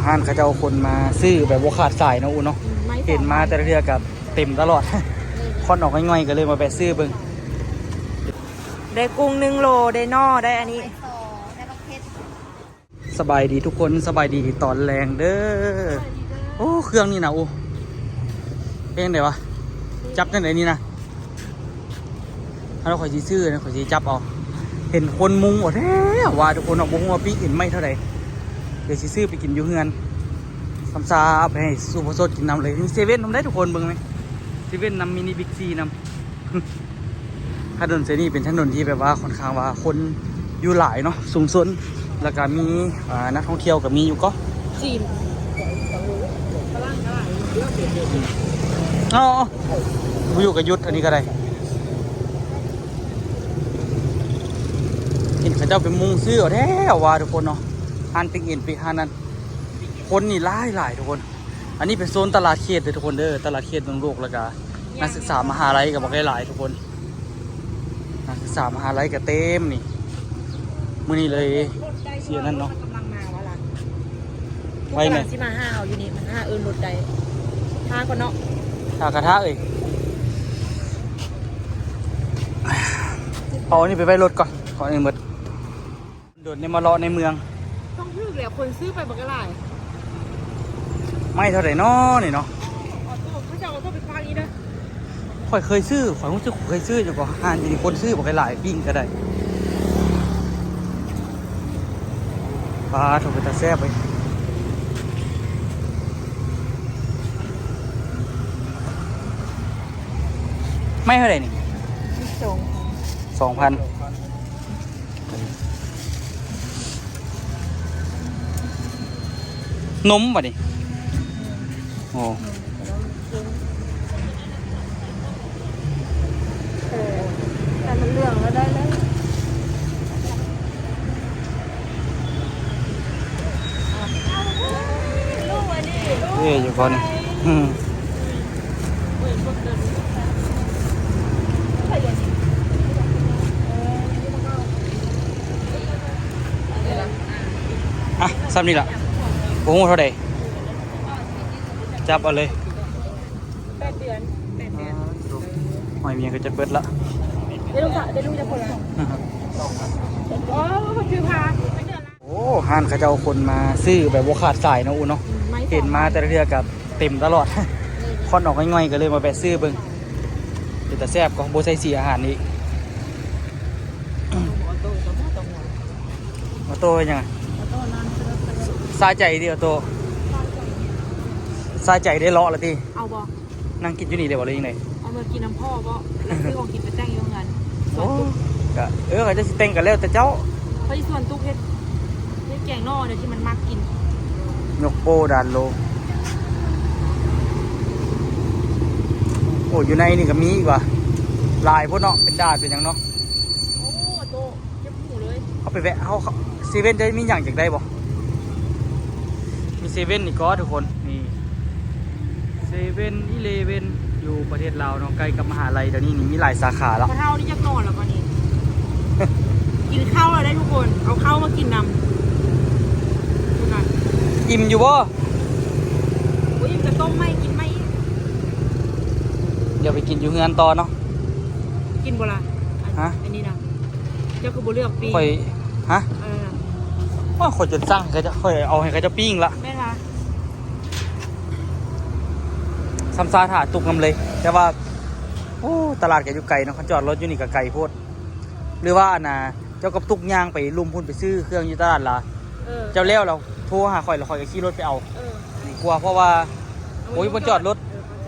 ຮ້ານເຂົາເຈົ້າຄົນມາຊື້ແບບບໍ່ຂາດສາຍເນາະ ອູເນາະ. ອືມ ໄມ້ສອງ ເຫັນມາແຕ່ລະເທື່ອກໍເຕັມຕະຫຼອດ. ເອີ ຄວັນອອກງ່ອຍໆ ກໍເລີຍມາແວະຊື້ເບິ່ງ. ໄດ້ກຸ້ງໜຶ່ງໂລ ໄດ້ໜໍ່ ໄດ້ອັນນີ້. ສະບາຍດີທຸກຄົນ ສະບາຍດີຕອນແລງເດີ. ໂອ້ ເຄື່ອງນີ້ນະ ໂອ້ ເປັນຈັ່ງໃດວະ? ຈັບຈັ່ງໃດນີ້ນະ? ເອົາ ຂ້ອຍຊິຊື້ນະ ຂ້ອຍຊິຈັບເອົາ. ເຫັນຄົນມຸງເອົາແທ້ວ່າທຸກຄົນເນາະ, ບໍ່ຮູ້ວ່າປີ້ເອັນໄມ້ເທົ່າໃດ. ດຽວຊິຊື້ໄປກິນຢູ່ເຮືອນ ຊຳຊາເອົາໄປໃຫ້ສຸພະສົດກິນນຳເລີຍ. ມີເຊເວັ່ນນຳໄດ໋ທຸກຄົນ ເບິ່ງແມະ ເຊເວັ່ນນຳ ມິນິບິກຊີນຳ. ຖະໜົນເສັ້ນນີ້ເປັນຖະໜົນທີ່ແບບວ່າຂ້ອນຂ້າງວ່າຄົນຢູ່ຫຼາຍເນາະ ຊຸມຊົນ ແລ້ວກໍມີ ອ່າ ນັກທ່ອງທ່ຽວກໍມີຢູ່ເກາະຈີນ ຝຣັ່ງກໍຫຼາຍ. ເອົາ ບໍ່ຢູ່ກໍຢຸດ ອັນນີ້ກໍໄດ້. ເຫັນເຂົາເຈົ້າໄປມຸງຊື້ເອົາແທ້ວ່າທຸກຄົນເນາະ, ຮ້ານປີ້ງເອັນປີ້ງຮ້ານນັ້ນ ຄົນນີ້ຫຼາຍໆ ທຸກຄົນ. ອັນນີ້ເປັນໂຊນຕະຫຼາດເຂດເດີທຸກຄົນເດີ, ຕະຫຼາດເຂດເມືອງໂລກ ແລ້ວກະນັກສຶກສາມະຫາໄລກໍບັກຫຼາຍໆ ທຸກຄົນ. ນັກສຶກສາມະຫາໄລກໍເຕັມນີ້ ມື້ນີ້ເລີຍຊິອັນນັ້ນເນາະ. ໄວແມ່ນ ຊິມາຫາເຮົາຢູ່ນີ້ ມັນຫາເອີ້ນລົດໄດ້. ຖ້າກ່ອນເນາະ ຖ້າກະຖ້າເອີຍ. ເອົາອັນນີ້ໄປໄວ້ລົດກ່ອນ ຂໍອັນນີ້ໝົດ. ໂດດນີ້ມາເລາະໃນເມືອງ ຕ້ອງຖືກແລ້ວ ຄົນຊື້ໄປບັກຫຼາຍ. ໄມ້ເທົ່າໃດນໍນີ້ເນາະ? ອໍໂຕ້ ເຂົາເຈົ້າເອົາໂຕ້ໄປຂວາງນີ້ເດີ. ຂ້ອຍເຄີຍຊື້ ຂ້ອຍຮູ້ສຶກຂ້ອຍເຄີຍຊື້ຢູ່ເກາະ ຮ້ານຢູ່ນີ້ຄົນຊື້ບັກຫຼາຍ ປີ້ງກໍໄດ້. ປາໂທ້ ເປັນຕາແຊບເວີຍ. ໄມ້ເທົ່າໃດນີ້? ສອງພັນ ສອງພັນ. ນົມບັດນີ້ ໂອ້ ເອີ ແຕ່ມັນເຫຼືອງແລ້ວໄດ້ແລ້ວ. ເອີ ຢູ່ບໍ່ນີ້? ອືມ. ອ່ະ ສ່ຳນີ້ລະ ບໍ່ຮູ້ເທົ່າໃດ ຈັບເອົາເລີຍ. ແປດເດືອນ ແປດເດືອນ. ຫອຍເມຍກໍຈະເບິດລະ. ເດລຸງ ເດລຸງຈັກຄົນລະ? ໂອ້ ເພິ່ນຖືພາ. ໂອ້ ຮ້ານເຂົາເຈົ້າຄົນມາຊື້ແບບບໍ່ຂາດສາຍເນາະ ອູເນາະ. ອືມ ເຫັນມາແຕ່ລະເທື່ອກໍເຕັມຕະຫຼອດ. ເອີ ຄວັນອອກງ່ອຍໆ ກໍເລີຍມາແວະຊື້ເບິ່ງ. ເປັນຕາແຊບກໍບໍ່ໃສ່ສີອາຫານອີກ. ອໍໂຕ້ເຮັດຫຍັງ? ອາໂຕ້ນານ ສາໃຈຕິອາໂຕ້? ສາໃຈ ສາໃຈໄດ້ເລາະລະຕິ? ເອົາບໍ່? ນັ່ງກິນຢູ່ນີ້ເລີຍບໍ່ ຫຼືຍັງໃດ? ເອົາເມືອກິນນຳພໍ່ບໍ່? ແລ້ວຊື້ຂອງກິນໄປແຕ່ງຢູ່ເຮືອນ. ໂອ້ ກະ ເອີ ເຂົາເຈົ້າຊິແຕ່ງກໍແລ້ວແຕ່ເຈົ້າ. ຂ້ອຍຊິຊວນຕຸກເຮັດ ເຮັດແກງໜໍ່ແນວທີ່ມັນມັກກິນ. ຍົກໂປ້ດານໂລ. ໂອ້ ຢູ່ໃນນີ້ກໍມີອີກວ່າ ຫຼາຍໂພດເນາະ ເປັນດາດເປັນຫຍັງເນາະ. ໂອ້ ໂຕ ເຈັບຫູເລີຍ. ເຮົາໄປແວະ ເຮົາ ເຊເວັ່ນ ຈະມີຫຍັງຢາກໄດ້ບໍ່? ມີເຊເວັ່ນນີ້ກໍທຸກຄົນ ນີ້ ເຊເວັ່ນອີເລເວັ່ນ ຢູ່ປະເທດລາວເນາະ ໃກ້ກັບມະຫາໄລ. ດຽວນີ້ນີ້ມີຫຼາຍສາຂາແລ້ວ. ພໍ່ເຖົ້ານີ້ຢາກນອນແລ້ວບັດນີ້ ກິນເຂົ້າແລ້ວໄດ໋ທຸກຄົນ ເອົາເຂົ້າມາກິນນຳ. ອີ່ມຢູ່ບໍ່? ບໍ່ອີ່ມກໍຕົ້ມໃໝ່ກິນໃໝ່ອີກ. ດຽວໄປກິນຢູ່ເຮືອນຕໍ່ເນາະ. ກິນບໍ່ລະ? ຮະ? ອັນນີ້ນະ ເຈົ້າຄືບໍ່ເລືອກປີ້ງ? ຂ້ອຍ ຮະ? ເອີ ໂອ້ຍ ຂ້ອຍຈົນສັ່ງ ຂ້ອຍເອົາໃຫ້ເຂົາເຈົ້າປີ້ງລະ. ແມ່ນລະ. ຊຳຊາຖ້າຕຸກນຳເລີຍ ແຕ່ວ່າ ໂອ້ ຕະຫຼາດກໍຢູ່ໄກເນາະ ຄັນຈອດລົດຢູ່ນີ້ກໍໄກໂພດ. ຫຼືວ່າອັນນ່າ ເຈົ້າກັບຕຸກຍ່າງໄປລຸ່ມພຸ້ນ ໄປຊື້ເຄື່ອງຢູ່ຕະຫຼາດລະ. ເອີ ເຈົ້າແລ້ວ ແລ້ວໂທຫາຂ້ອຍ ແລ້ວຂ້ອຍກໍຂີ່ລົດໄປເອົາ. ເອີ ດີກວ່າ ເພາະວ່າ ໂອ້ຍ ບໍ່ຈອດລົດ. ເອີ ເຂົ້າໃຈ.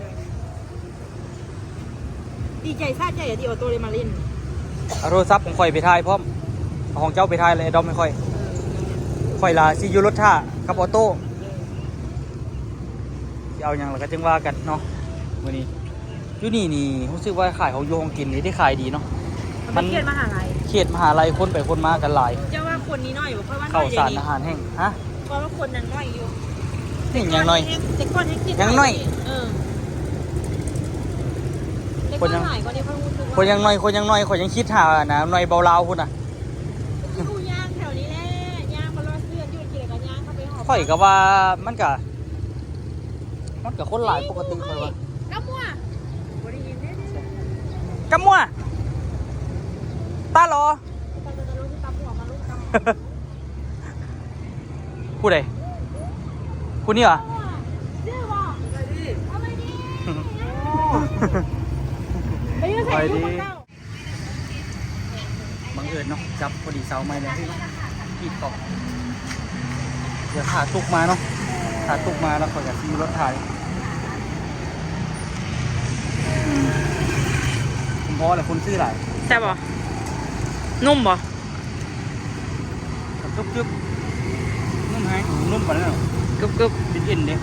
ດີໃຈສະໃຈທີ່ອອໂຕ້ໄດ້ມາຫຼິ້ນ. ເອົາໂທລະສັບຂອງຂ້ອຍໄປຖ່າຍພ້ອມ ເອົາຂອງເຈົ້າໄປຖ່າຍ ແລ້ວແອດດອບໃຫ້ຂ້ອຍ. ເອີ ຂ້ອຍລະຊິຢູ່ລົດຖ້າກັບອອໂຕ້. ເອີ ຊິເອົາຫຍັງລະກໍຈຶ່ງວ່າກັນເນາະ. ມື້ນີ້ຢູ່ນີ້ນີ້ຮູ້ສຶກວ່າຂາຍຂອງຢູ່ຂອງກິນນີ້ໄດ້ຂາຍດີເນາະ. ມັນເຂດມະຫາໄລ ເຂດມະຫາໄລ ຄົນໄປຄົນມາກັນຫຼາຍ. ເຈົ້າວ່າຄົນນີ້ໜ້ອຍບໍ່? ຂ້ອຍວ່າໜ້ອຍ. ເຂົ້າສານອາຫານແຮງ. ຮະ? ເພາະວ່າຄົນຍັງໜ້ອຍຢູ່. ນີ້ຍັງໜ້ອຍ ແຕ່ກ່ອນແຮງ ແຕ່ກ່ອນແຮງ ຍັງໜ້ອຍ. ເອີ ແຕ່ກ່ອນຫາຍກວ່ານີ້ ຂ້ອຍຮູ້ສຶກວ່າ ຄົນຍັງໜ້ອຍ ຄົນຍັງໜ້ອຍ ຂ້ອຍຍັງຄິດຫານະ ໜ້ອຍເບົາລາວພຸ້ນນະ. ເມື່ອກີ້ຫູຍ່າງແຖວນີ້ແຫຼະ ຍ່າງມາລອດເຮືອນຢູ່ ກິນແລ້ວກໍຍ່າງເຂົ້າໄປຫອ ຂ້ອຍກໍວ່າມັນກະ ມັນກະຄົນຫຼາຍປົກກະຕິຂ້ອຍວ່າ. ກະມົວ ກະມົວ ຕາຫຼໍ ຜູ້ໃດ? ຜູ້ນີ້ຫວາ? ໄປຢູ່ໃສຢູ່ຄົນເກົ່າ. ບັງເອີນເນາະ ຈັບພໍດີເຊົ້າໃໝ່ແລ້ວ ອີກຕໍ່ ດຽວຖ້າຕຸກມາເນາະ ຖ້າຕຸກມາແລ້ວຂ້ອຍກໍຊິມີລົດຖ່າຍ. ອືມ ພໍແລ້ວ ຄົນຊື້ຫຼາຍ. ແຊບບໍ່? ນຸ່ມບໍ່? ກະກຶບໆ ນຸ່ມແຮງ ນຸ່ມປານນັ້ນ ກຶບໆ ເປັນເອັນເດ້.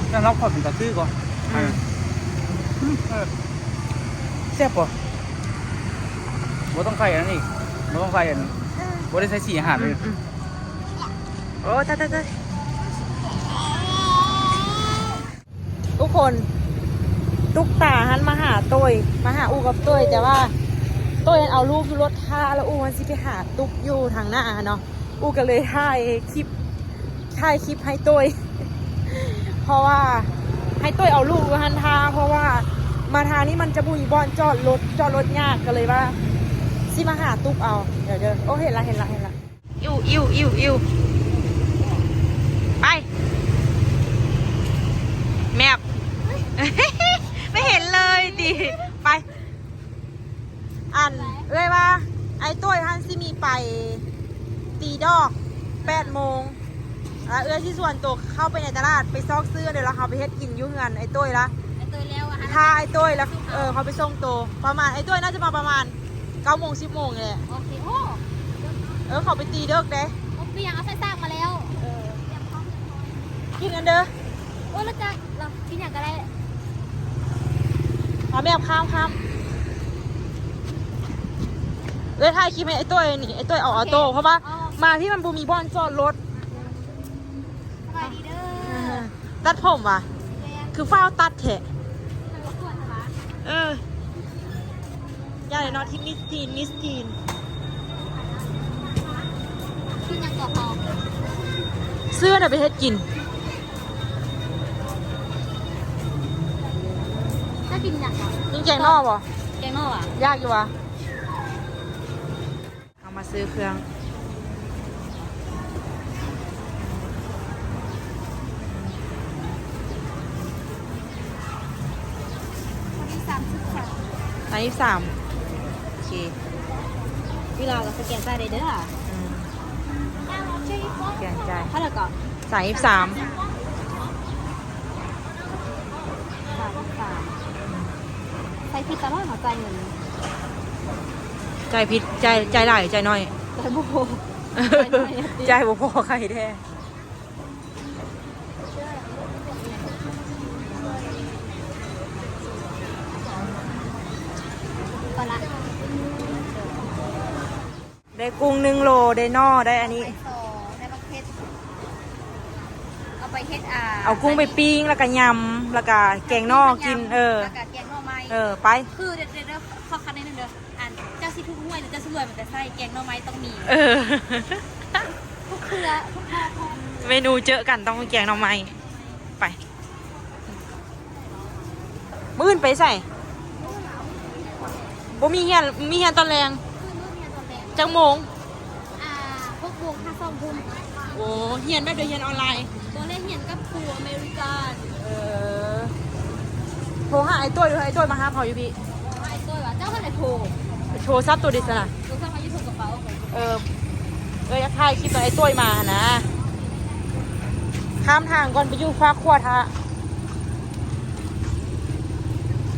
ແລ້ວເຮົາຂໍເປັນຕາຊື້ກໍ ອືມ ເອີ ແຊບບໍ່? ບໍ່ຕ້ອງໃສ່ອັນນັ້ນອີກ ບໍ່ຕ້ອງໃສ່ອັນ ບໍ່ໄດ້ໃສ່ສີອາຫານເລີຍ. ອືມໆ ໂອ້ ຕາຍໆໆ ທຸກຄົນ ຕຸກຕາຫັ້ນມາຫາໂຕ້ຍ ມາຫາອູ່ກັບໂຕ້ຍ ແຕ່ວ່າໂຕ້ຍຫັ້ນເອົາລູກຢູ່ລົດຖ້າ ແລ້ວອູ່ຫັ້ນຊິໄປຫາຕຸກຢູ່ທາງໜ້າຫັ້ນເນາະ. ອູ່ກໍເລີຍຖ່າຍຄລິບ ຖ່າຍຄລິບໃຫ້ໂຕ້ຍ ເພາະວ່າໃຫ້ໂຕ້ຍເອົາລູກຢູ່ຫັ້ນຖ້າ ເພາະວ່າມາທາງນີ້ມັນຈະບໍ່ມີບ່ອນຈອດລົດ ຈອດລົດຍາກ ກໍເລີຍວ່າຊິມາຫາຕຸກເອົາ. ດຽວເດີ ໂອ້ ເຫັນລະ ເຫັນລະ ເຫັນລະ. ອິ້ວໆໆໆ ໄປ ແມບ ໄປເຫັນເລີຍຕິ ໄປ. ອັນ ເອື້ອຍວ່າ ໄອ້ໂຕ້ຍຫັ້ນຊິມີໄປຕີດອກແປດໂມງ ແລ້ວເອື້ອຍຊິຊວນໂຕເຂົ້າໄປໃນຕະຫຼາດ ໄປຊອກຊື້ ແລ້ວເຮົາໄປເຮັດກິນຢູ່ເຮືອນໄອ້ໂຕ້ຍລະ ໄອ້ໂຕ້ຍແລ້ວ ຖ້າໄອ້ໂຕ້ຍລະ ເອີ ເຮົາໄປສົ່ງໂຕ ປະມານ ໄອ້ໂຕ້ຍໜ້າຈະມາປະມານ ເກົ້າໂມງ ສິບໂມງນີ້ແຫຼະ. ໂອເຄ ໂອ້ ເອີ ເຂົາໄປຕີເດິກເດ້. ໂອ້ ມີຫຍັງເອົາໃສ່ຊາກມາແລ້ວ. ເອີ ກິນກັນເດີ. ໂອ້ ແລ້ວຈະ ລະ ກິນຫຍັງກໍໄດ້. ເອົາແບບຂ້າມໆ ເອີ ຖ່າຍຄລິບໃຫ້ໄອ້ໂຕ້ຍນີ້ ໄອ້ໂຕ້ຍເອົາອອໂຕ້ ເພາະວ່າມາພີ້ມັນບໍ່ມີບ່ອນຈອດລົດ. ສະບາຍດີເດີ. ຕັດຜົມຫວາ? ຄືຟ້າວຕັດແທ້. ເອີ ຢ່າເລີຍເນາະ ທີ່ມິສທີນ ມິສທີນ. ກິນຫຍັງຕໍ່ເຮົາ? ຊື້ອັນໃດໄປເຮັດກິນ? ຈະກິນຫຍັງຫວາ? ກິນແກງໜໍ່ບໍ່? ແກງໜໍ່ຫວາ? ຢາກຢູ່ຫວາ? ເຮົາມາຊື້ເຄື່ອງ ສາມສິບສາມ ສາມສິບສາມ ໂອເຄ ເວລາກໍສະແກນຈ່າຍໄດ້ເດີ. ອືມ ສະແກນຈ່າຍ ເທົ່າໃດກໍ? ສາມສິບສາມ. ສາມສິບສາມ ໃສ່ຜິດຕະຫຼອດເນາະ ຈ່າຍເງິນ ຈ່າຍຜິດ ຈ່າຍ ຈ່າຍຫຼາຍ ຈ່າຍໜ້ອຍ ຈ່າຍບໍ່ພໍ ຈ່າຍໜ້ອຍ ຈ່າຍບໍ່ພໍໃຜແທ້. ໄດ້ກຸ້ງໜຶ່ງໂລ ໄດ້ໜໍ່ ໄດ້ອັນນີ້ ໄດ້ບັກເຜັດ ເອົາໄປເຮັດ ອ່າ ເອົາກຸ້ງໄປປີ້ງ ແລ້ວກະຍຳ ແລ້ວກະແກງໜໍ່ກິນ. ເອີ ແລ້ວກະແກງໜໍ່ໄມ້. ເອີ ໄປ ຄື ດຽວ ດຽວ ຂໍຄັດໜ້ອຍໜຶ່ງເດີ ອັນ ເຈົ້າຊິຖືກຫວຍ ຫຼື ເຈົ້າຊິລວຍ ມັນກະໃສ່ແກງໜໍ່ໄມ້ຕ້ອງມີ. ເອີ ທຸກເທື່ອ ທຸກຮອບ ເມນູເຈີກັນຕ້ອງແກງໜໍ່ໄມ້. ໄປ ມື້ອື່ນໄປໃສ? ບໍ່ມີຮຽນ ມີຮຽນຕອນແລງ. ຄືນມື້ຮຽນຕອນແລງ. ຈັກໂມງ? ອ່າ ຫົກໂມງຫາສອງທຸ່ມ. ໂອ້ ຮຽນແບບໃດ? ຮຽນອອນລາຍ? ບໍ່ໄດ້ ຮຽນກັບຄູອາເມລິກັນ. ເອີ ໂທຫາໄອ້ໂຕ້ຍ ໄອ້ໂຕ້ຍມາຮັບເຮົາຢູ່ພີ້. ໂທຫາໄອ້ໂຕ້ຍວ່າ ເຈົ້າຫັ້ນແຫຼະໂທ. ໂທສັບໂຕເດຊະນະ. ໂທສັບເຮົາຢູ່ຖົງກະເປົາ. ເອີ ເອີ ຢາກຖ່າຍຄລິບຕອນໄອ້ໂຕ້ຍມາຫັ້ນນະ. ຂ້າມທາງກ່ອນ ໄປຢູ່ຟາກຂວາຖ້າ.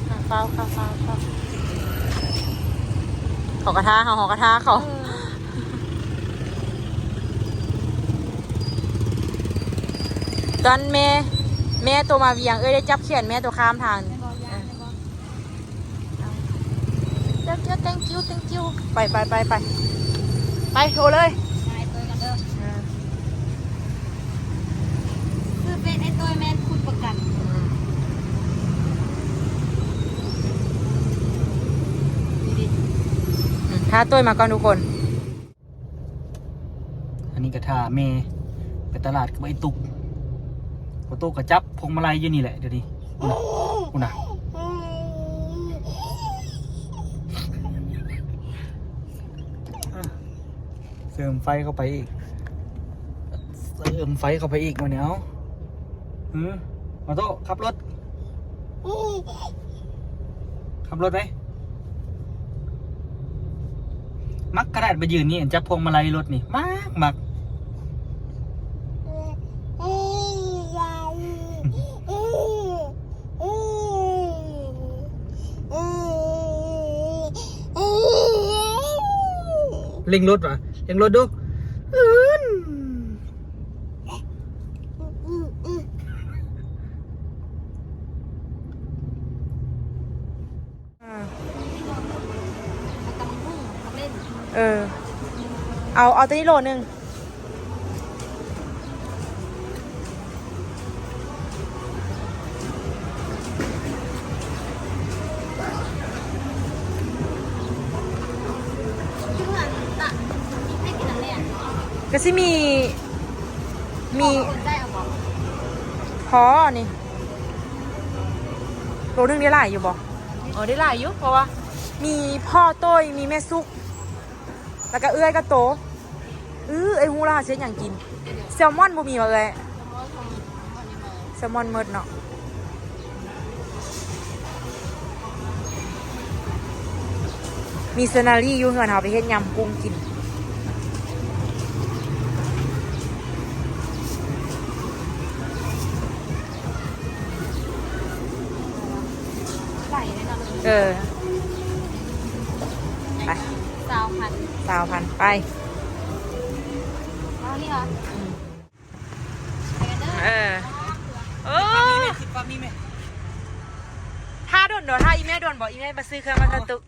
ຂ້າມຟາກ ຂ້າມຟາກ ຂ້າມ ເຂົາກະຖ້າເຮົາ ເຮົາກະຖ້າເຂົາ. ເອີ ຕອນແມ່ ແມ່ໂຕມາວຽງ ເອີຍ ໄດ້ຈັບແຂນແມ່ໂຕຂ້າມທາງ. ແມ່ນບໍ່? ຢ້ານ ເອີ ແມ່ນບໍ່? Thank you, thank you, thank you. ໄປ ໄປ ໄປ ໄປ ໄປ ໂທເລີຍ. ໄປ ໂທກັນເດີ. ເອີ ຊື້ເຟສໄອ້ໂຕ້ຍແມ່ນຄຸນປະກັນ. ອືມ ນີ້ດິ ອືມ ຖ້າໂຕ້ຍມາກ່ອນທຸກຄົນ. ອັນນີ້ ຖ້າແມ່ໄປຕະຫຼາດກັບໄອ້ຕຸກ ບໍ່ຕຸກກໍຈັບພວງມາໄລຢູ່ນີ້ແຫຼະດຽວນີ້ ພຸ້ນນະ ພຸ້ນນະ ເສີມໄຟເຂົ້າໄປອີກ ເສີມໄຟເຂົ້າໄປອີກ ບາດນີ້ເອົາ ຫື ອອໂຕ້ ຂັບລົດ ຂັບລົດໄປ ມັກຂະໜາດມາຢືນນີ້ ອັນຈັບພວງມາໄລລົດນີ້ ມັກ ມັກ ເລັ່ງລົດຫວາ ເລັ່ງລົດດູ ອືນ. ເອີ ເອົາ ເອົາໂຕນີ້ໂລໜຶ່ງ ກໍຊິມີ ມີ ພໍນີ້ ໂລໜຶ່ງໄດ້ຫຼາຍຢູ່ບໍ່? ເອີ ໄດ້ຫຼາຍຢູ່ ເພາະວ່າມີພໍ່ໂຕ້ຍ ມີແມ່ສຸກ ແລ້ວກໍເອື້ອຍກັບໂຕ. ອື ເອື້ອຍຮູ້ລະ ເຮົາຊິເຮັດຫຍັງກິນ? ແຊລມອນບໍ່ມີຫວາເອື້ອຍ? ແຊລມອນໝົດເນາະ. ມີເຊີນາລີຢູ່ເຮືອນ ເຮົາໄປເຮັດຍຳກຸ້ງກິນ. ເອີ ໄປ ຊາວພັນ ຊາວພັນ ໄປ ເອົານີ້ຫວາ? ອືມ ໄປກັນເດີ ເອີ ໂອ້ ຖ້າດົນບໍ່? ຖ້າອີ່ແມ່ດົນບໍ່? ອີ່ແມ່ມາຊື້ເຄື່ອງມາ ອໍ ສະຕຸກ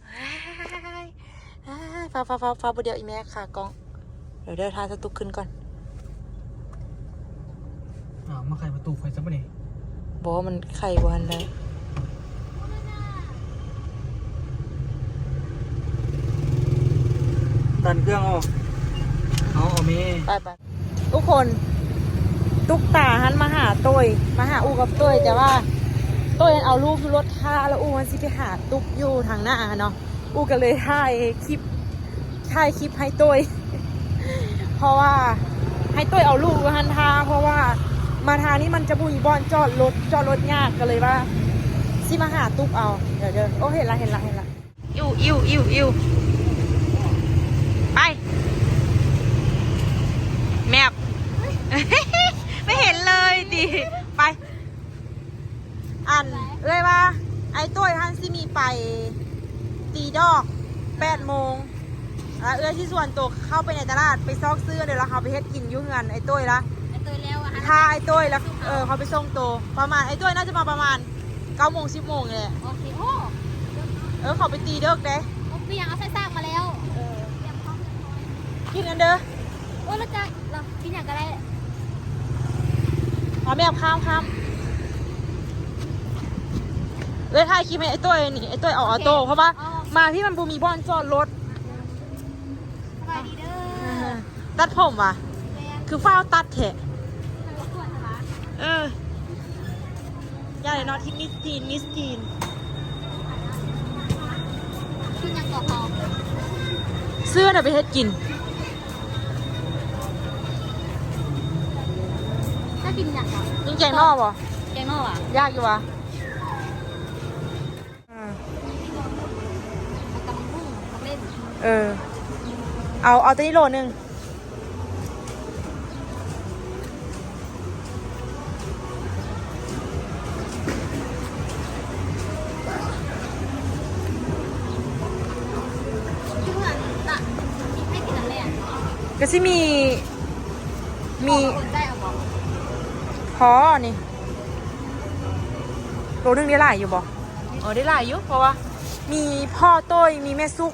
ຟ້າວໆໆໆ ບໍ່ດຽວອີ່ແມ່ຄາກ້ອງ ດຽວ ດຽວຖ້າສະຕຸກຂຶ້ນກ່ອນ. ອ້າວ ມາໄຂປະຕູຂ້ອຍຊະບັດນີ້. ບໍ່ ມັນໄຂບໍ່ທັນໄດ້. ຕັນເຄື່ອງອອກ ເອົາ ເອົາແມ່ ໄປໆ. ທຸກຄົນ ຕຸກຕາຫັ້ນມາຫາໂຕ້ຍ ມາຫາອູ່ກັບໂຕ້ຍ ແຕ່ວ່າໂຕ້ຍຫັ້ນເອົາລູກຢູ່ລົດຖ້າ ແລ້ວອູ່ຫັ້ນຊິໄປຫາຕຸກຢູ່ທາງໜ້າຫັ້ນເນາະ. ອູ່ກໍເລີຍຖ່າຍຄລິບ ຖ່າຍຄລິບໃຫ້ໂຕ້ຍ ເພາະວ່າໃຫ້ໂຕ້ຍເອົາລູກຢູ່ຫັ້ນຖ້າ ເພາະວ່າມາທາງນີ້ມັນຈະບໍ່ມີບ່ອນຈອດລົດ ຈອດລົດຍາກ ກໍເລີຍວ່າຊິມາຫາຕຸກເອົາ. ດຽວ ດຽວ ໂອ້ ເຫັນລະ ເຫັນລະ ເຫັນລະ. ອິ້ວ ອິ້ວ ອິ້ວ ອິ້ວ ໄປ ແມບ ໄປເຫັນເລີຍຕິ ໄປ. ອັນ ເອື້ອຍວ່າ ໄອ້ໂຕ້ຍຫັ້ນຊິມີໄປຕີດອກແປດໂມງ ແລ້ວເອື້ອຍຊິຊວນໂຕເຂົ້າໄປໃນຕະຫຼາດ ໄປຊອກຊື້ ແລ້ວເຮົາໄປເຮັດກິນຢູ່ເຮືອນໄອ້ໂຕ້ຍລະ ໄອ້ໂຕ້ຍແລ້ວ ຖ້າໄອ້ໂຕ້ຍລະ ເອີ ເຮົາໄປສົ່ງໂຕ ປະມານ ໄອ້ໂຕ້ຍໜ້າຈະມາປະມານ ເກົ້າໂມງ ສິບໂມງນີ້ແຫຼະ. ໂອເຄ ໂອ້ ເອີ ເຂົາໄປຕີເດິກເດ້. ບໍ່ເປັນຫຍັງ ເອົາໃສ່ຊາກມາແລ້ວ. ເອີ ກິນອັນເດີ. ໂອ້ຍ ລະຈັກ ລະກິນຫຍັງກໍໄດ້. ເອົາແບບຂ້າມໆ ເອື້ອຍຖ່າຍຄລິບໃຫ້ໄອ້ໂຕ້ຍນີ້ ໄອ້ໂຕ້ຍເອົາອອໂຕ້ ໂອເຄ ເພາະວ່າ ເອົາ ມາທີ່ມັນບໍ່ມີບ່ອນຈອດລົດ. ສະບາຍດີເດີ. ຕັດຜົມຫວາ? ແມ່ນ. ຄືຟ້າວຕັດແທ້? ເອີ ຢ່າເລີຍເນາະ ທີ່ມິສທີນ ມິສທີນ. ກິນຫຍັງກໍເອົາ ຊື້ອັນນັ້ນໄປເຮັດກິນ. ຈະກິນຫຍັງຫວາ? ກິນແກງໜໍ່ບໍ່? ແກງໜໍ່ຫວາ? ຢາກຢູ່ຫວາ? ອືມ ເອີ ເອົາ ເອົາໂຕນີ້ໂລໜຶ່ງ. ກໍຊິມີ ມີ ພໍນີ້ ໂລໜຶ່ງໄດ້ຫຼາຍຢູ່ບໍ່? ເອີ ໄດ້ຫຼາຍຢູ່ ເພາະວ່າມີພໍ່ໂຕ້ຍ ມີແມ່ສຸກ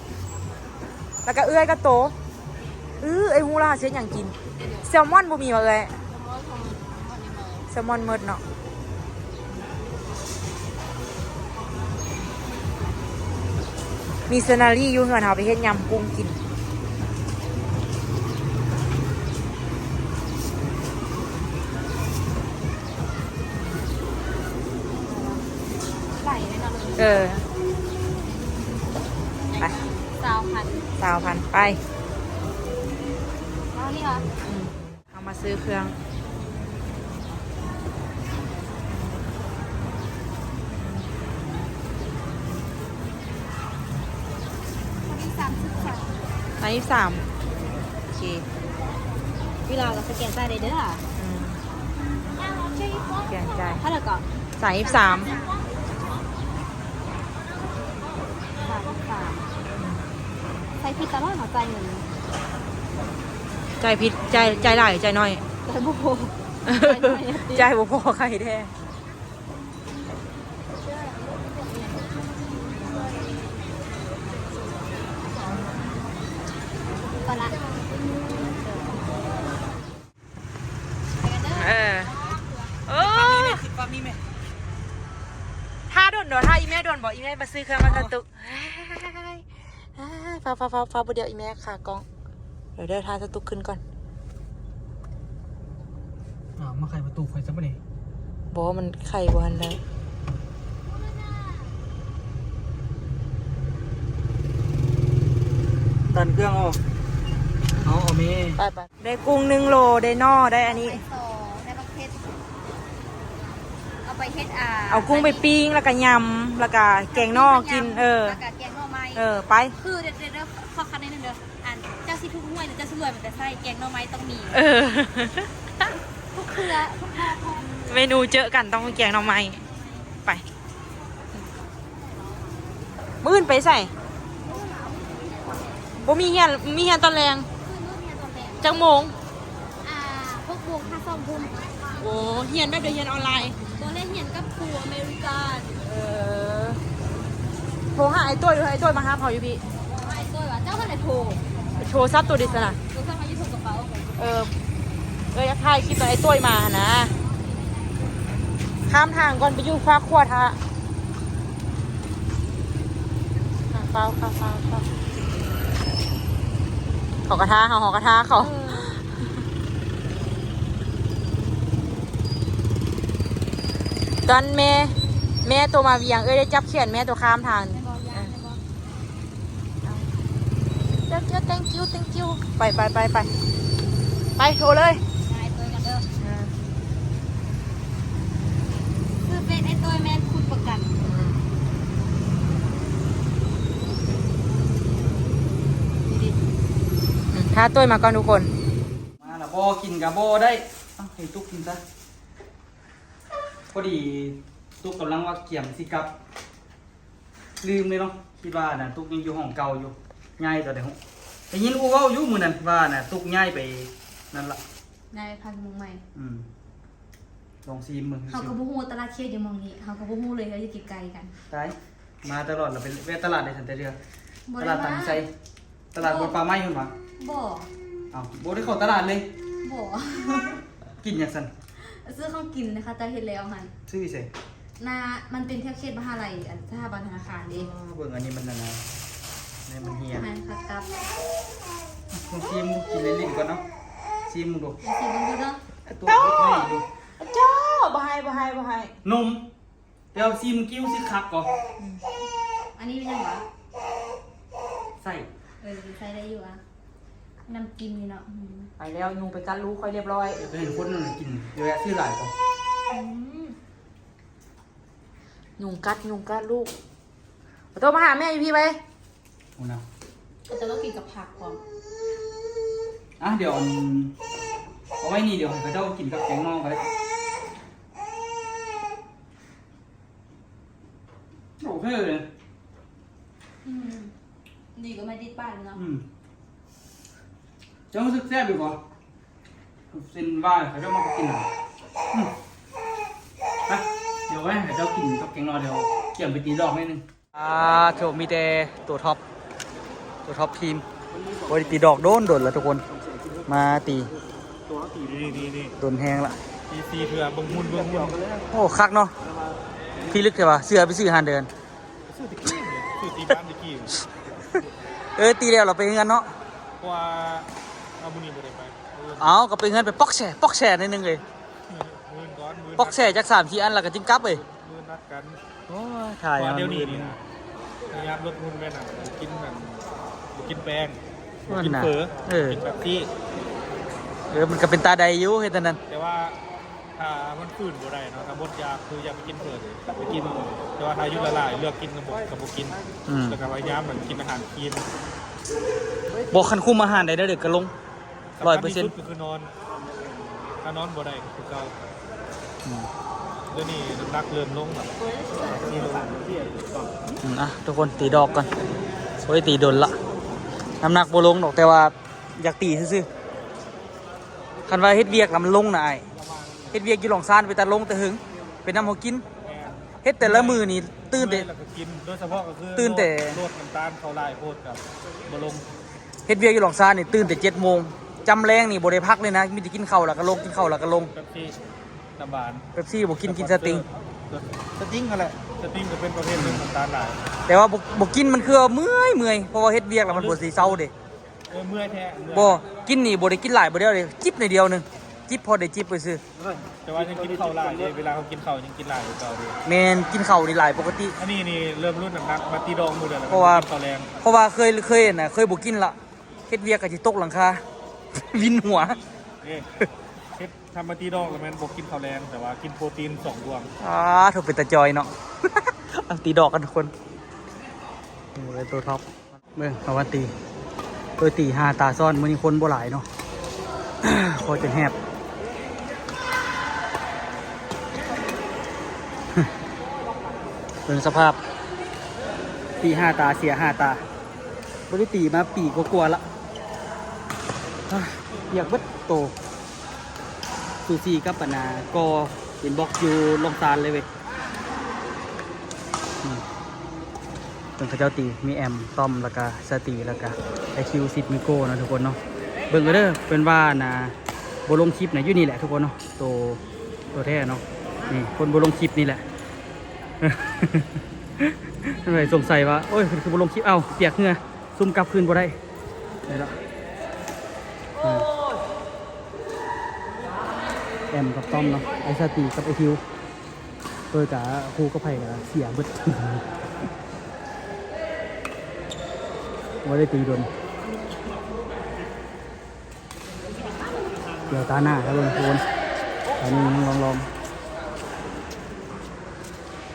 ແລ້ວກໍເອື້ອຍກັບໂຕ. ອື ເອື້ອຍຮູ້ລະ ເຮົາຊິເຮັດຫຍັງກິນ? ແຊລມອນບໍ່ມີຫວາເອື້ອຍ? ແຊລມອນໝົດເນາະ. ມີເຊີນາລີຢູ່ເຮືອນ ເຮົາໄປເຮັດຍຳກຸ້ງກິນ. ເອີ ໄປ ຊາວພັນ ຊາວພັນ ໄປ ເອົານີ້ຫວາ? ອືມ ເຮົາມາຊື້ເຄື່ອງ ອັນນີ້ສາມສິບສາມ ສາມສິບສາມ ໂອເຄ ເວລາກໍສະແກນຈ່າຍໄດ້ເດີ ອືມ ສະແກນຈ່າຍ ເທົ່າໃດກໍ ສາມສິບສາມ ສາມສິບສາມ ໃຊ້ຜິດຕະຫຼອດເນາະ ຈ່າຍເງິນ ຈ່າຍຜິດ ຈ່າຍ ຈ່າຍຫຼາຍ ຈ່າຍໜ້ອຍ ຈ່າຍບໍ່ພໍ ຈ່າຍໜ້ອຍ ຈ່າຍບໍ່ພໍ ໃຄແທ້ ໄປລະ. ເອີ ໂອ້ ຖ້າດົນເນາະ ຖ້າອີ່ແມ່ດົນບໍ່ ອີ່ແມ່ມາຊື້ເຄື່ອງມາກະຕຸກ ຟ້າວໆໆໆ ບໍ່ດຽວອີ່ແມ່ຂາກ້ອງ ດຽວ ດຽວຖ້າສະຕຸກຂຶ້ນກ່ອນ ອ້າວ ມາໄຂປະຕູຂ້ອຍຊະບໍ່ນີ້ ບໍ່ ມັນໄຂບໍ່ທັນໄດ້ ຕັນເຄື່ອງອອກ ເອົາ ເອົາແມ່ ໄປໆ. ໄດ້ກຸ້ງໜຶ່ງໂລ ໄດ້ໜໍ່ ໄດ້ອັນນີ້ ໄດ້ສອງ ໄດ້ບັກເຜັດ ເອົາໄປເຮັດ ອ່າ ເອົາກຸ້ງໄປປີ້ງ ແລ້ວກະຍຳ ແລ້ວກະແກງໜໍ່ກິນ ແລ້ວກະແກງໜໍ່ ເອີ ແລ້ວກະແກງໜໍ່ໄມ້ ເອີ ໄປ ຄື ດຽວ ດຽວ ຂໍຂັດໜ້ອຍໜຶ່ງເດີ ອັນ ເຈົ້າຊິຖືກຫວຍ ຫຼື ເຈົ້າຊິລວຍ ມັນຈະໃສ່ແກງໜໍ່ໄມ້ຕ້ອງມີ ເອີ ທຸກເທື່ອ ທຸກຮອບ ເມນູເຈີກັນຕ້ອງມີແກງໜໍ່ໄມ້ ໄປ. ມື້ອື່ນໄປໃສ? ບໍ່ມີຮຽນ ມີຮຽນຕອນແລງ ມື້ອື່ນມີຮຽນຕອນແລງ ຈັກໂມງ? ອ່າ ຫົກໂມງຫາສອງທຸ່ມ ໂອ້ ຮຽນແບບໃດ? ຮຽນອອນລາຍ ບໍ່ໄດ້ຮຽນກັບຄູອາເມລິກັນ ເອີ ໂທຫາອ້າຍໂຕ້ຍ ໃຫ້ອ້າຍໂຕ້ຍມາຮັບເຮົາຢູ່ພີ້ ໂທຫາອ້າຍໂຕ້ຍວ່າ ເຈົ້າຫັ້ນແຫຼະໂທ ໂທສັບໂຕເດຊະນະ ໂທສັບມາຢູ່ຖົງກະເປົາ ເອີ ເອີ ຢາກຖ່າຍຄລິບຕອນອ້າຍໂຕ້ຍມາຫັ້ນນະ ຂ້າມທາງກ່ອນ ໄປຢູ່ຟາກຂວາຖ້າ ຂ້າມເປົາ ຂ້າມເປົາ ຂ້າມ ເຂົາກະຖ້າເຮົາ ເຮົາກະຖ້າເຂົາ ເອີ ຕອນແມ່ ແມ່ໂຕມາວຽງ ເອື້ອຍໄດ້ຈັບແຂນແມ່ໂຕຂ້າມທາງ Thank you, thank you, thank you. ໄປ ໄປ ໄປ ໄປ ໄປ ໂທເລີຍ ໄປ ເຈີກັນເດີ ເອີ ຊື້ເຟສໄອ້ໂຕ້ຍແມ່ນຄຸນປະກັນ ອືມ ນີ້ດິ ອືມ ຖ້າໂຕ້ຍມາກ່ອນທຸກຄົນ ມາລະ ບໍ່ກິນກະບໍ່ໄດ້ ເອົ້າ ໃຫ້ຕຸກກິນຊະ ພໍດີຕຸກກຳລັງວ່າກຽມຊິກັບ ລືມເລີຍເນາະ ຄິດວ່ານະ ຕຸກຍັງຢູ່ຫ້ອງເກົ່າຢູ່ ຍ້າຍຕອນໃດຮູ້ ໄດ້ຍິນອູເວົ້າຢູ່ມື້ນັ້ນວ່ານະ ຕຸກຍ້າຍໄປນັ້ນລະ ຍ້າຍພັກໝ່ອງໃໝ່ ອືມ ລອງຊີມເບິ່ງ ເຮົາກະບໍ່ຮູ້ວ່າຕະຫຼາດເຂດຢູ່ໝ່ອງນີ້ ເຮົາກະບໍ່ຮູ້ເລີຍ ເຮົາຢູ່ໄກໆກັນ ຕາຍ ມາຕະຫຼອດລະ ໄປແວະຕະຫຼາດໄດ້ຊັ້ນແຕ່ເທື່ອ ຕະຫຼາດຕັງໄຊ ຕະຫຼາດບົດປ່າໄມ້ພຸ້ນຫວາ? ບໍ່ ເອົ້າ ບໍ່ໄດ້ເຂົ້າຕະຫຼາດເລີຍ? ບໍ່ ກິນຫຍັງຊັ້ນ? ຊື້ຂອງກິນນະ ເຂົາເຈົ້າເຮັດແລ້ວຫັ້ນ ຊື້ຢູ່ໃສ? ນະ ມັນເປັນແຖວເຂດມະຫາໄລ ອັນ ສະຖາບັນທະນາຄານເດ້ ອໍ ເບິ່ງອັນນີ້ມັນອັນນະ ໃນມັນຮຽນ ໃຫ້ເຂົາກັບ ລອງຊີມ ກິນຫຼິ້ນໆກ່ອນເນາະ ຊີມເບິ່ງດູ ຊີມເບິ່ງດູເນາະ ໂຕເຮັດໃຫ້ດູ ເຈົ້າ ບໍ່ໃຫ້ ບໍ່ໃຫ້ ບໍ່ໃຫ້ ນົມ ແຕ່ວ່າຊີມກິ້ວຊິຄັກກໍ ອືມ ອັນນີ້ແມ່ນຫຍັງຫວາ? ໄສ້ ເອີ ໃສ່ໄດ້ຢູ່ອະ ນ້ຳກິນນີ້ເນາະ ອືມ ໄປແລ້ວ ຍຸງໄປກັດລູກຂ້ອຍລຽບຮ້ອຍ ເອີ ໄປເຫັນຄົນນັ້ນກິນ ຢ່າແວະຊື້ຫຼາຍກໍ ອືມ ຍຸງກັດ ຍຸງກັດລູກ ໂທມາຫາແມ່ຢູ່ພີ້ໄປ ພຸ້ນນະ ເຂົາເຈົ້າກໍກິນກັບຜັກພ້ອມ ອ່ະ ດຽວອັນ ເອົາໄວ້ນີ້ ດຽວໃຫ້ເຂົາເຈົ້າກິນກັບແກງໜໍ່ກໍໄດ້ ໂອເຄເລີຍ ອືມ ດີກວ່າໄມ້ຕິດປາກເນາະ ອືມ ເຈົ້າຮູ້ສຶກແຊບຢູ່ບໍ່? ເສັ້ນຫວານເຂົາເຈົ້າມັກກິນ ອືມ ໄປ ດຽວໄວ້ໃຫ້ເຂົາເຈົ້າກິນກັບແກງໜໍ່ ດຽວກຽມໄປຕີດອກໜ້ອຍໜຶ່ງ ອ່າ ໂຖ ມີແຕ່ໂຕທັອບ ໂຕທັອບທີມ ບໍ່ໄດ້ຕີດອກໂດນໆລະທຸກຄົນ ມາຕີ ນີ້ໆໆ ດົນແຮງລະ ຕີສີ່ເທື່ອ ເບິ່ງຫຸ່ນ ເບິ່ງຫຸ່ນ ໂອ້ ຄັກເນາະ ພິລຶກແທ້ວ່າ ເສື້ອໄປຊື້ຮ້ານເດີ ຊື້ຕະກີ້ ຊື້ຕີບ້ານຕະກີ້ ເອີ ຕີແລ້ວລະໄປເຮືອນເນາະ ເພາະວ່າ ເອົາ ມື້ນີ້ບໍ່ໄດ້ໄປ ເອົາ ກະໄປເຮືອນໄປປອກແຊ ປອກແຊໜ້ອຍໜຶ່ງເອີຍ ມື້ອື່ນກ່ອນ ມື້ອື່ນ ປອກແຊຈັກສາມສີ່ອັນລະກະຈຶ່ງກັບເອີຍ ມື້ອື່ນນັດກັນ ໂອ້ຍ ຖ່າຍ ເພາະວ່າດຽວນີ້ນີ້ ພະຍາຍາມລົດຫຸ່ນແມ່ນນະ ບໍ່ກິນນັ້ນ ບໍ່ກິນແປ້ງ ບໍ່ກິນເຝີ ເອີ ກິນເປັບຊີ. ເອີ ມັນກໍເປັນຕາໄດ້ຢູ່ເຮັດອັນນັ້ນ ແຕ່ວ່າຖ້າມັນຝືນບໍ່ໄດ້ເນາະ ຖ້າບົດຢາກ ຄືຢາກໄປກິນເຝີ ໄປກິນ ແຕ່ວ່າຖ້າອາຍຸຫຼາຍໆ ເລືອກກິນກໍບໍ່ ກໍບໍ່ກິນ. ອືມ ແລ້ວກໍພະຍາຍາມແບບກິນອາຫານຄລີນ ບໍ່ ຄັນຄຸມອາຫານໄດ້ເດີ ກໍລົງ ຮ້ອຍເປີເຊັນ ສຳຄັນທີ່ສຸດກໍຄືນອນ ຖ້ານອນບໍ່ໄດ້ກໍຄືເກົ່າ. ອືມ ດຽວນີ້ນ້ຳໜັກເລີ່ມລົງແລ້ວ. ອືມ ອ່ະ ທຸກຄົນ ຕີດອກກ່ອນ. ໂອ້ຍ ຕີດົນລະ ນ້ຳໜັກບໍ່ລົງດອກ ແຕ່ວ່າຢາກຕີຊື່ໆ. ຄັນວ່າເຮັດວຽກລະມັນລົງນະອ້າຍ ເຮັດວຽກຢູ່ຫຼອງຊານເປັນຕາລົງແຕ່ເຫິງ ເປັນນຳເຮົາກິນ. ແມ່ນ ເຮັດແຕ່ລະມື້ນີ້ຕື່ນແຕ່ ເມື່ອຍແລ້ວກໍກິນ ໂດຍສະເພາະກໍຄື ຕື່ນແຕ່ ໂຫຼດ ໂຫຼດນ້ຳຕານເຂົ້າຫຼາຍໂພດກໍບໍ່ລົງ. ເຮັດວຽກຢູ່ຫຼອງຊານນີ້ຕື່ນແຕ່ເຈັດໂມງ ຈຳແລງນີ້ບໍ່ໄດ້ພັກເລີຍນະ ມີແຕ່ກິນເຂົ້າແລ້ວກໍລົງ ກິນເຂົ້າແລ້ວກໍລົງ. ເປັບຊີ ນ້ຳຫວານ ເປັບຊີບໍ່ກິນ ກິນສະຕິງ ສະຕິງຫັ້ນແຫຼະ ສະຕິງກໍເປັນປະເພດໜຶ່ງ ອືມ ນ້ຳຕານຫຼາຍ ແຕ່ວ່າບໍ່ ບໍ່ກິນມັນຄືເມື່ອຍ ເມື່ອຍ ເພາະວ່າເຮັດວຽກແລ້ວມັນບໍ່ຊິເຊົາເດ້. ເອີ ເມື່ອຍແທ້ ເມື່ອຍ ບໍ່ ກິນນີ້ບໍ່ໄດ້ກິນຫຼາຍ ບໍ່ໄດ້ເລີຍ ຈິບໜ້ອຍດຽວໜຶ່ງ ຈິບພໍໄດ້ຈິບໄປຊື່. ແຕ່ວ່າຍັງກິນເຂົ້າຫຼາຍເດ້ ເວລາເຮົາກິນເຂົ້າຍັງກິນຫຼາຍກວ່າເກົ່າເດ້. ແມ່ນ ກິນເຂົ້ານີ້ຫຼາຍປົກກະຕິ. ອັນນີ້ນີ້ເລີ່ມຫຼຸດນ້ຳໜັກມາຕີດອງມື້ເດີ ແລ້ວ ເພາະວ່າ ກິນເຂົ້າແລງ ເພາະວ່າເຄີຍ ເຄີຍນະ ເຄີຍບໍ່ກິນລະ ເຮັດວຽກກໍຊິຕົກຫຼັງຄາ ວິນຫົວ. ເອີ ເຮັດ ທຳມາຕີດອກແລ້ວແມ່ນບໍ່ກິນເຂົ້າແລງ ແຕ່ວ່າກິນໂປຣຕີນສອງດວງ. ອາ ໂທ້ ເປັນຕາຈ່ອຍເນາະ ເອົາຕີດອກກັນທຸກຄົນ. ເອີ ໂຕທັອບ ເບິ່ງເຂົາວ່າຕີ ໂດຍຕີຫ້າຕາຊ້ອນ ມື້ນີ້ຄົນບໍ່ຫຼາຍເນາະ ພໍຈົນແຮບ. ເບິ່ງສະພາບ ຕີຫ້າຕາ ເສຍຫ້າຕາ ບໍ່ໄດ້ຕີມາປີກວ່າໆລະ ອາ ປຽກເບິດໂຕ. ສູສີກັບອັນນ່າ ກໍເປັນບລັອກຢູ່ລອງຊານເລີຍເວີຍ. ອືມ ເບິ່ງເຂົາເຈົ້າຕີ ມີແອມ ຕ້ອມ ແລ້ວກະສະຕີ ແລ້ວກະໄອຄິວ ຊິດ ມີໂກ້ເນາະທຸກຄົນເນາະ. ເບິ່ງເດີ ເພິ່ນວ່າອັນນ່າ ບໍ່ລົງຄລິບນະ ຢູ່ນີ້ແຫຼະທຸກຄົນເນາະ ໂຕ ໂຕແທ້ເນາະ. ນີ້ຄົນບໍ່ລົງຄລິບນີ້ແຫຼະ ໃຜສົງໄສວ່າ ໂອ້ຍ ເພິ່ນຄືບໍ່ລົງຄລິບ ເອົ້າ ປຽກເຫື່ອ ຊຸ່ມກັບຄືນບໍ່ໄດ້. ນີ້ລະ ອາ ແອມກັບຕ້ອມເນາະ ໄອສາຕີກັບໄອທິວ ໂດຍກະຄູ່ກັບໃຜກະເສຍເບິດ ບໍ່ໄດ້ຕີດົນ. ດຽວຕາໜ້າໃຫ້ເບິ່ງທຸກຄົນ ຕອນນີ້ຍັງລອງ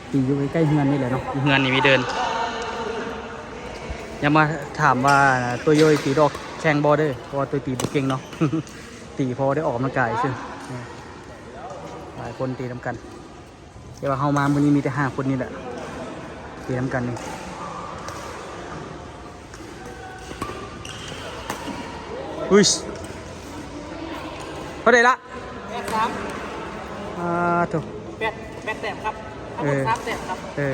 ໆ ຕີຢູ່ໃກ້ໆເຮືອນນີ້ແຫຼະເນາະ ເຮືອນນີ້ມີເດີ່ນ. ຢ່າມາຖາມວ່າໂຕໂຢຍຕີດອກແຂ່ງບໍ່ເດີ ເພາະວ່າໂຕຍຕີບໍ່ເກັ່ງເນາະ ຕີພໍໄດ້ອອກກຳລັງກາຍຊື່. ຫຼາຍຄົນຕີນຳກັນ ແຕ່ວ່າເຮົາມາມື້ນີ້ມີແຕ່ຫ້າຄົນນີ້ແຫຼະ ຕີນຳກັນນີ້. ອຸ້ຍ ເທົ່າໃດລະ? ແປດສາມ ອ່າ ໂທ້ ແປດ ແປດແຕ້ມຄັບ ທັງໝົດ ເອີ ສາມແຕ້ມຄັບ ເອີ.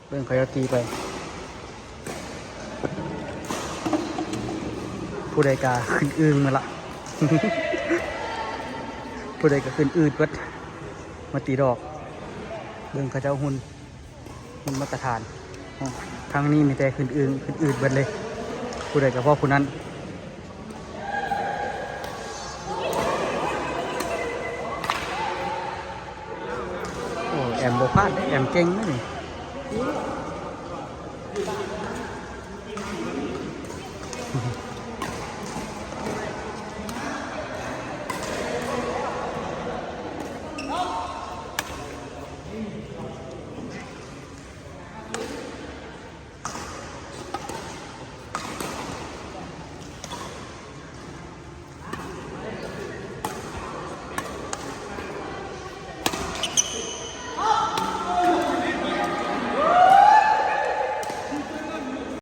ເບິ່ງເຂົາເຈົ້າຕີໄປ ຜູ້ໃດກະຂຶ້ນອຶ່ງໝົດລະ ຜູ້ໃດກະຂຶ້ນອືດເບິດ ມາຕີດອກ. ເບິ່ງເຂົາເຈົ້າຮຸ່ນ ມັນມາດຕະຖານ ທາງນີ້ມີແຕ່ຂຶ້ນອຶ່ງ ຂຶ້ນອືດເບິດເລີຍ ຜູ້ໃດກໍພໍຜູ້ນັ້ນ. ໂອ້ ແອມບໍ່ພາດເດ້ ແອມເກັ່ງເດ້ນີ້.